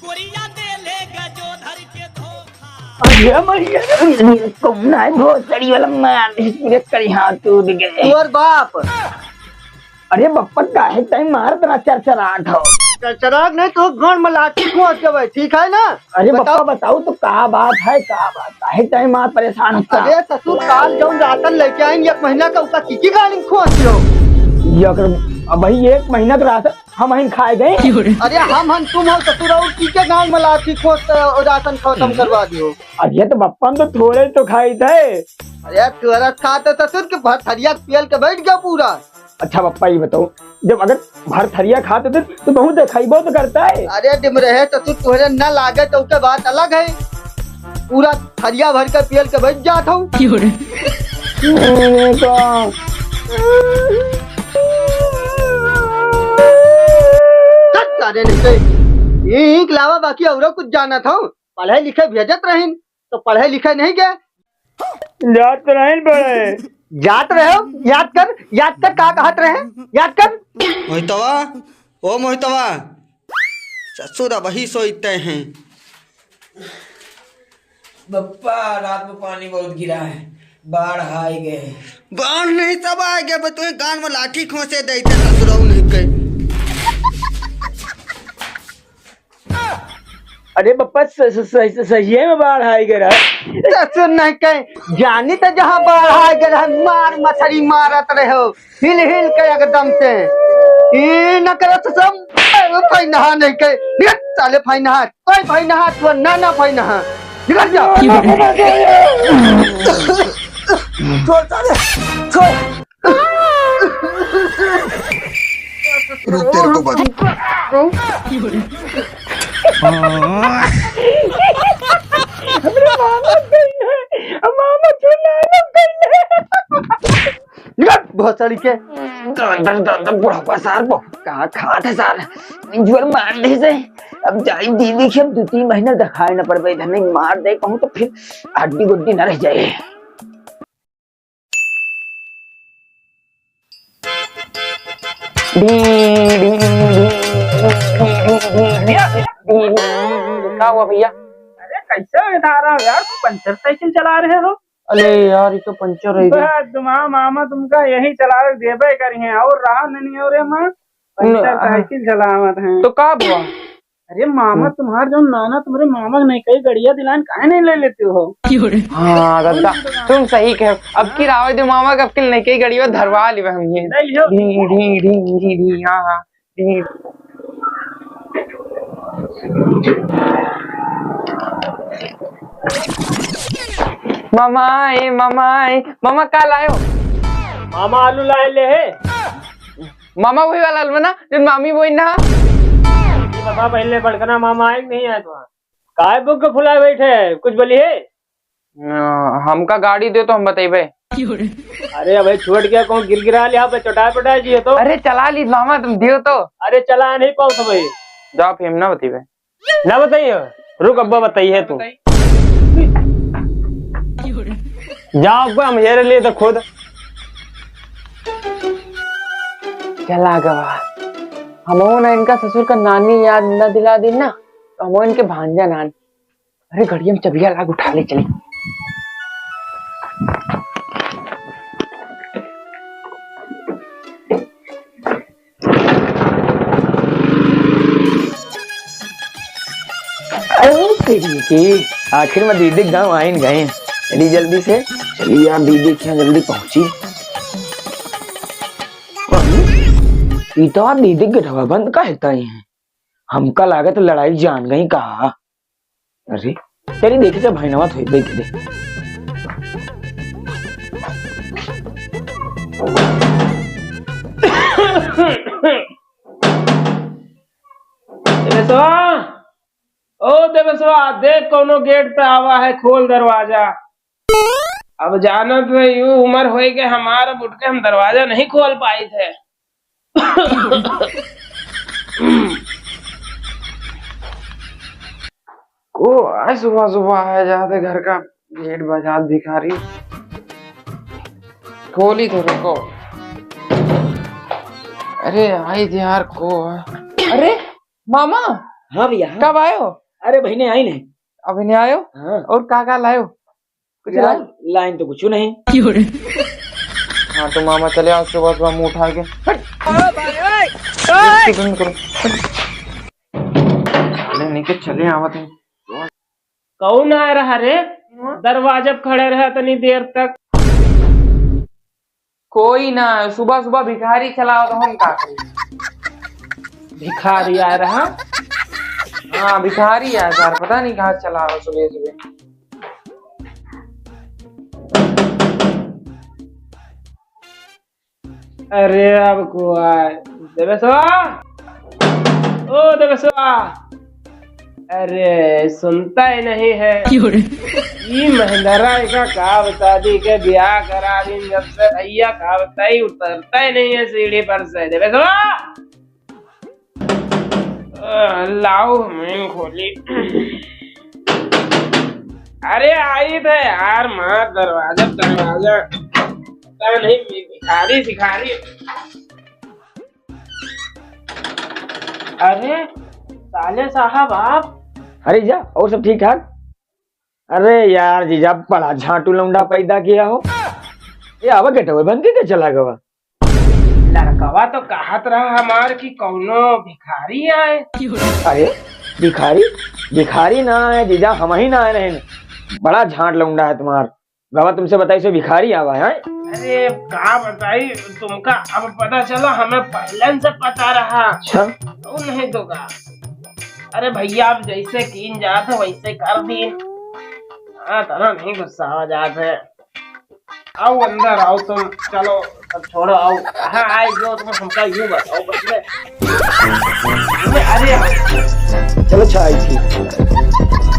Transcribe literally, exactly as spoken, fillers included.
गोरिया दे ले गजो धर के धोखा। अरे मैया, कौन है भोसड़ी वाला मार, पूरे करी हाथ टूट गए। तोर बाप। अरे बप्पा, काहे टाइम मारत ना चरचराट हो? चरचराट नहीं तो गांड में लाठी खोंच के भाई, ठीक है ना? अरे बप्पा, बताओ। बताओ तो का बात है, का बात, काहे टाइम मार परेशान होता? अरे ससुर, काल जौन राशन लेके आइन एक महीना का, उसका की की गाड़ी में खोंच हो? ये अगर अब भाई एक महीना का राशन हम हन खाए गए। अरे हम हन तुम हो ससुर, और की के गांड में लाठी खोंच के राशन खत्म करवा दियो। अरे तो बप्पा, हम तो थोड़े तो खाई थे। अरे थोड़ा खा तो ससुर के भर थरिया पियल के बैठ गया पूरा। अच्छा पप्पा, ये बताओ, जब अगर भर थरिया खाते थे तो बहुत खाई बहुत करता है। अरे डिमरहे, तो तू तोहरे न लागे तो उसके बात अलग है, पूरा थरिया भर के पियल के बैठ जात हूँ। क्यों रे? ये तो चुप करे नहीं तो। ये इनके अलावा बाकी औरो कुछ जानत हूँ, पढ़े लिखे भेजत रहीन तो पढ़े लिखे नहीं गए। जात तो नहीं पढ़े। जात रहे हो? याद कर, याद कर, का कहत रहे? याद कर। मोहितवा, ओ मोहितवा, ससुर अबही सोइते हैं। बप्पा, रात में पानी बहुत गिरा है, बाढ़ आए गए। बाढ़ नहीं, सब आए गए, बस तुम्हें गांड में लाठी खोंसे देते ससुरऊ नहीं के। अरे बप्पा, स-, स-, स-, स-, सहिए में बाढ़ आइ गए रहा। ससुर नहीं कहे, जानी तो जहाँ बाढ़ आइ गए रहा, मार मछरी मारत रहे हो, हिल हिल के एकदम से। ई न करे तो सब, ए, फैनहा नहीं कहे, निकल साले फैनहा, कोई फैनहा, तू ना, ना फैनहा, निकल जा। छोड़ साले, छोड़। रुक, तेरे को बता। हमरे मामा गई है, मामा चुनाव गई है। निकल, भोसड़ी के। दर, दर, दर, दर, बुढ़वा सार, बहुत कहाँ खात है सार। जोर मार दे से। अब जाई दीदी के, हम दो तीन महीना दिखाए न पड़बे, इधर नहीं मार दे कहूँ तो फिर हड्डी गुड्डी न रह जाए। का हुआ भैया? अरे कैसे इधर आओ यार, तुम पंचर साइकिल चला रहे हो? अरे यार, ये तो पंचर है। बस तुम्हारा मामा तुमका यही चलावे देबे करी हैं, और रहा नहीं हो रे माँ, पंचर न-, साइकिल चलावत हैं। तो का हुआ? अरे मामा, हम्म। तुम्हार जौन नाना तुम्हारे मामा के नई कई गड़िया दिलान, काहे नहीं ले लेते हो? हाँ दादा, तुम सही कहे। अब की रावे दे मामा के, अब की नई कई गड़िया धरवा लेबे हम ये। ले लियो। ढी, ढी, ढी, ढी, ढी, हाँ, हाँ, ढी। मामा ए, मामा ए, मामा का लायो? मामा आलू लाए ले है। मामा वही वाला अलमना, जौन मामी बोई ना। ये बता पहले बड़कना मामा आए कि नहीं आए तुम्हारा? काय बुक के फुलाए बैठे, कुछ बोली है? अ, हमका गाड़ी दे तो हम बतइबे। अरे भाई छोड़ के कौन गिर गिरा लिया, चटाए पटाए जी है तो। अरे चला ली मामा, तुम दियो तो। अरे चला नहीं पाओ तो भाई। जा फिर हम ना बतइबे। ना बताइए, रुक अब्बा बताइए तू। जाओ अब्बा, हम हेर लिए तो खुद। चला गवा, हमहू ना इनका ससुर का नानी याद न दिला दी ना, तो हमहू इनके भांजा नान। अरे घड़िया में चबिया लाग, उठा ले चली। अरे तेरी की, आखिर में दीदी गाँव आइन गए। चली जल्दी से, चली यार, दीदी के यहाँ जल्दी पहुँची। ई तो यार दीदी के ढाबा बंद का हेता ही है। हमका लागत लड़ाई जान गई का। अरे चली देखे से भाई नवा थोड़ी देखे दे। देवेशवा, ओ देवेशवा, देख कौनो गेट पे आवा है, खोल दरवाजा। अब जानत है यू उम्र होई के हमार, अब उठ के हम दरवाजा नहीं खोल पाई थे। को आए सुबह सुबह है, जाते घर का गेट बजात भिखारी। खोली तो रुको। अरे आई यार, को है? अरे मामा, हाँ भैया, हाँ। कब आयो? अरे बहिने आई नहीं। अभी नहीं आयो? हाँ। और का का लायो? कुछ यार, लायो? लाइन तो कुछ नहीं। हाँ तो मामा चले आओ, सुबह सुबह मुंह उठा के। हट। साले नहीं के चले आवत हैं। कौन आ रहा रे? दरवाजे पे खड़े रहा तनी देर तक। कोई ना, सुबह सुबह भिखारी चलाओ तो हम का करी? भिखारी आ रहा? हाँ, भिखारी आ सर, पता नहीं कहाँ चलाओ सुबह सुबह। अरे अब को आए। देवेशवा, ओ देवेशवा, अरे सुनता ही नहीं है। क्यों रे? ई महिंद्रा का का बता दी के ब्याह करा दी जब से भैया का बताई उतरता ही नहीं है सीढ़ी पर से। देवेशवा, अ, लाओ, मैं खोली। अरे, आई थे यार, मार दरवाजा, दरवाजा। पता नहीं, भि-, भिखारी, भिखारी। अरे, साले साहब, आप? अरे जा, और सब ठीक ठाक? अरे यार जीजा, बड़ा झांटू लौंडा पैदा किया हो। ये आवा गेटवे बंद के चला गवा। लड़कवा तो कहत रहा हमार कि कौनो भिखारी आए। अरे भिखारी? भिखारी ना आए जीजा, हम ही ना आए रहे। बड़ा झांट लौंडा है तुम्हार। गवा तुमसे बताई से भिखारी आवा है। अरे का बताई तुमका, अब पता चला, हमें पहले से पता रहा। अच्छा। तो नहीं तो का। अरे भैया, आप जैसे कीन जात हो वैसे कर दीन। हाँ, तना नहीं गुस्सा हो जात है। आओ अंदर आओ तुम, चलो अब छोड़ो, आओ। कहाँ आए जो तुम हमका यूं बताओ पहले। अरे, अरे, चलो अच्छा आई थी।